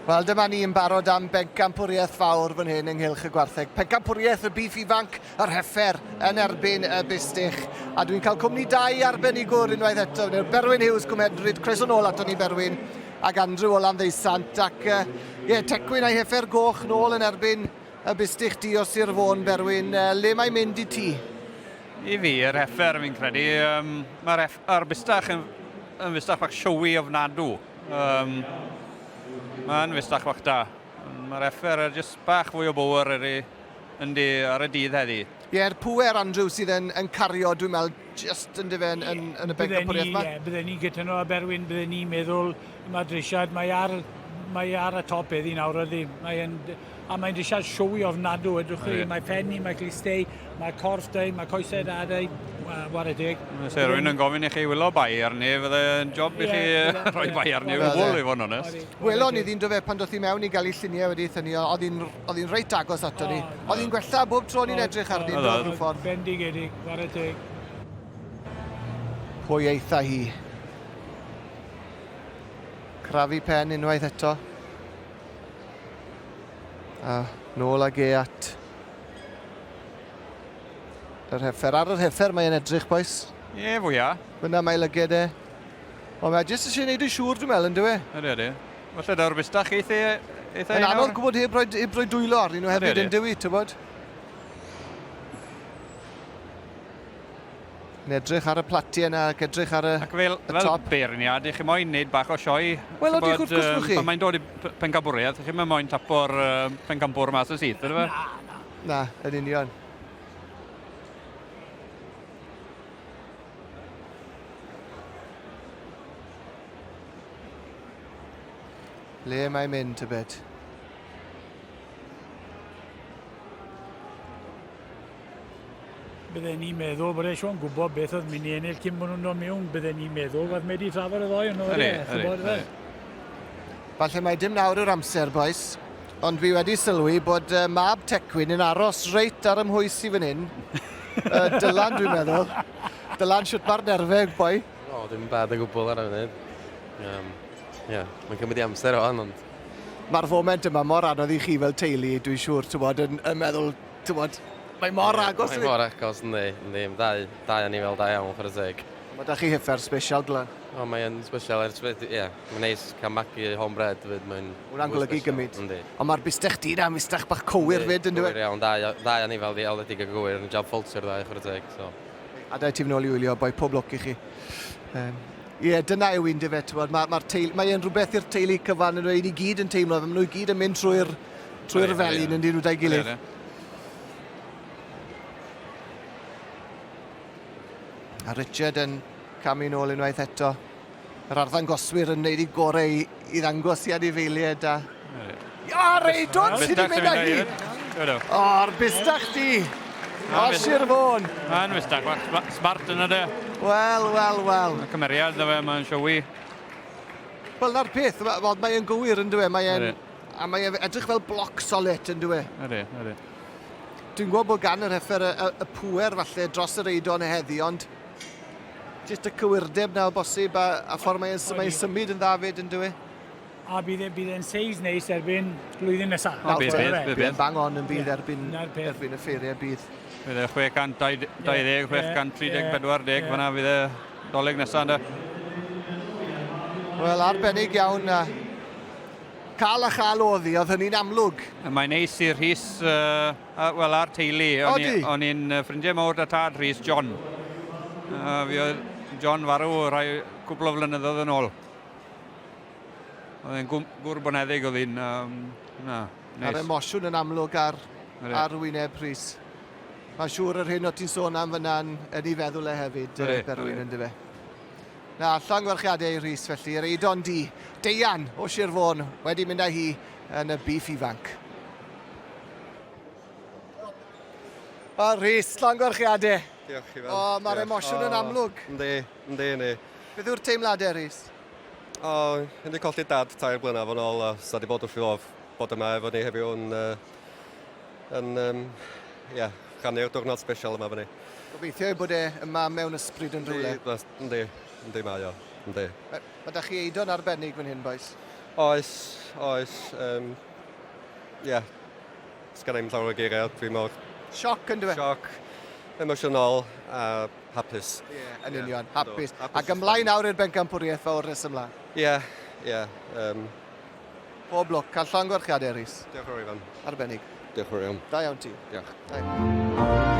Wel, dyma ni yn barod am bencampwriaeth fawr fan hyn ynghylch y gwartheg. Pencampwriaeth y bîff ifanc, yr heffer, yn erbyn y bustych. A dwi'n cael cwmni dau arbenigwr unwaith eto. Berwyn Hughes, Cwmhedryd, croeso nôl ato ni Berwyn, ac Andrew o Landdeusant. Ac ie, yeah, Tecwyn a'i heffer goch nôl yn erbyn y bustych du o Sir Fôn, Berwyn. Le mae'n mynd i ti? I fi, yr heffer fi'n credu. Um, Mae'r er bustach yn, yn fustach bach showy ofnadw. Um, Mae'n fustach bach da. Mae'r effer er jyst bach fwy o bŵer ar ei, yndi, ar y dydd heddi. Ie, yr pŵer, Andrew, sydd yn, yn cario, dwi'n meddwl, just yn dyfe yn, yn, yn y bencampwriaeth yma. Ie, bydden ni'n cytuno â Berwyn, bydden ni'n meddwl, mae drisiad, mae ar, mae ar y top heddi nawr ydy. Mae yn, a mae'n drisiad showy ofnadw, ydych chi, mae pen i, mae glistei, mae corff dau, mae coesau da dau, ware teg. Se rwy'n yn gofyn i chi wylo bai arni, fydde yn job i chi rhoi bai arni o gwbl, i fod yn onest. Welon ni ddyn do fe pan doth i mewn i gael ei lluniau wedi thynnu, oedd hi'n reit agos ato ni. Oedd hi'n gwella bob tro ni'n edrych arni, do, rhyw ffordd. Bendigedig, ware teg. Pwy eitha hi? Crafu pen unwaith eto. A nôl ag e at yr heffer. Ar yr heffer mae'n edrych, boys. Ie, yeah, fwyaf. Fyna mae lyged e. Ond mae jyst eisiau gwneud yn siŵr, dwi'n meddwl, yn dywe? Ydy, ydy. Falle daw'r bustach eitha, eitha Mae'n anodd gwybod heb roi, heb roi dwylo arnyn nhw hefyd, yn dywi, ti'n bod? Yn edrych ar y platiau yna ac edrych ar y, ac fel, y fel top. beirniad, i chi moyn neud bach o sioe. Wel, odi, wrth gwrs bod chi. Pan mae'n dod i pencampwriaeth, chi ddim moyn tapo'r uh, pencampwr mas yn syth, ydy fe? Na, na. Na, yn union. Le mae'n mynd, tybed? Bydden ni'n meddwl bod e Siôn gwybod beth oedd mynd i ennill cyn bod nhw'n dod mewn, bydden ni'n meddwl, oedd wedi trafod y ddoi nhw. Ydy, ydy. Falle mai dim nawr yw'r amser, boys, ond fi wedi sylwi bod uh, mab Tecwyn yn aros reit ar ymhwys i fan hyn. uh, Dylan, dwi'n meddwl. Dylan, shwt mae'r nerfeg, boi? O, dim bad o gwbl ar y funud. Um, yeah, mae'n cymryd i amser o hon, ond... Mae'r foment yma mor anodd i chi fel teulu, dwi'n siŵr, ti'n bod, yn, yn meddwl, ti'n bod, Mae mor agos. Mae mor agos, yndi. Yndi, ddau, dau anifail da iawn, chwarae teg. Mae da chi heffer special, Dylan. O, mae'n special, ers ie, yeah, mae'n neis cael magu homebred fyd, mae'n... Hwna'n golygu gymryd. Yndi. Ond mae'r bustech di na, mistach bach cywir fyd, ynddo fe? Cywir iawn, dau, dau anifail di aledig a gywir, yn job ffolter dda, chwarae teg, so. A da ti fynd ôl i wylio, boi, pob lwc i chi. Um, Ie, yeah, dyna yw un dyfe, ti'n Mae, ma teulu, mae e'n rhywbeth i'r teulu cyfan, yn i gyd yn teimlo, maen nhw i gyd yn mynd trwy'r trwy felin yn dyn nhw da'i gilydd. A Richard yn camu nôl unwaith eto. Yr arddangoswyr yn neud i gorau i, i ddangos i anifeiliaid a... O, Reidon sydd wedi mynd â hi! O'r bustach di! O, Sir Fôn! Mae'n fustach, smart yna de. Wel, wel, wel. Mae cymeriad dda fe, mae'n siowi. Wel, na'r peth, mae'n gywir yn dwi, mae'n... A mae'n edrych fel bloc solet yn dwi. Ydy, ydy. Dwi'n gwybod bod gan yr heffer y, y, y pŵer falle dros yr eidon heddi, ond jyst y cywirdeb na o bosib a, a ffordd mae'n mae symud yn dda fyd yn dwi. A bydd e, bydd e'n seis neis erbyn blwyddyn nesaf. O, bydd, bydd, bydd. Bydd bang on yn bydd erbyn, erbyn y ffeiriau bydd. Bydd e 620, 630, 40 fyna fydd e doleg nesaf ynddo. Wel, arbennig iawn. A Cael a chael oedd hi, oedd hynny'n amlwg. Mae'n neis i Rhys, uh, wel, a'r teulu. Odi. O'n i'n ffrindiau mawr da tad Rhys, John. Uh, fi oedd John farw rhai cwpl o flynyddoedd yn ôl. Oedd e'n gwr boneddig oedd hi'n... Um, na, neis. A'r emosiwn yn amlwg ar, ar wyneb Rhys. Mae'n siŵr yr hyn o ti'n sôn am fyna'n yn ei feddwl e hefyd, Berwyn, yn dyfe. Na, llongyfarchiadau i Rhys felly, yr Eidon Du, Deian o Sir Fôn wedi mynd â hi yn y bîff ifanc. O Rhys, llongyfarchiadau. Diolch i fel. O, mae'r emosiwn yn amlwg. Yndi, yndi, yndi. Beth yw'r teimladau, Rhys? O, wedi colli dad tair blynedd yn ôl a sa di bod wrth i bod yma efo ni heddiw yn, yn um, yeah, rhannu'r diwrnod special yma efo ni. Gobeithio ei bod e yma mewn ysbryd yn rhywle. Yndi, yndi, mae o, yndi. Mae da chi eidon arbennig fan hyn, bois. Oes, oes. Um, yeah. Sgan i'm llawer o geiriau, dwi'n mor... Sioc yn dweud? Sioc, emosiynol a hapus. Ie, yeah, yn union, hapus. hapus. Ac ymlaen nawr i'r bencampwriaeth fawr nes ymlaen. Ie, yeah, ie. Yeah, um... Pob lwc, cael llongyfarchiadau, Rhys. Diolch yn fawr, Ifan. Arbennig. Diolch yn fawr iawn. Da iawn ti. Diolch. Da iawn.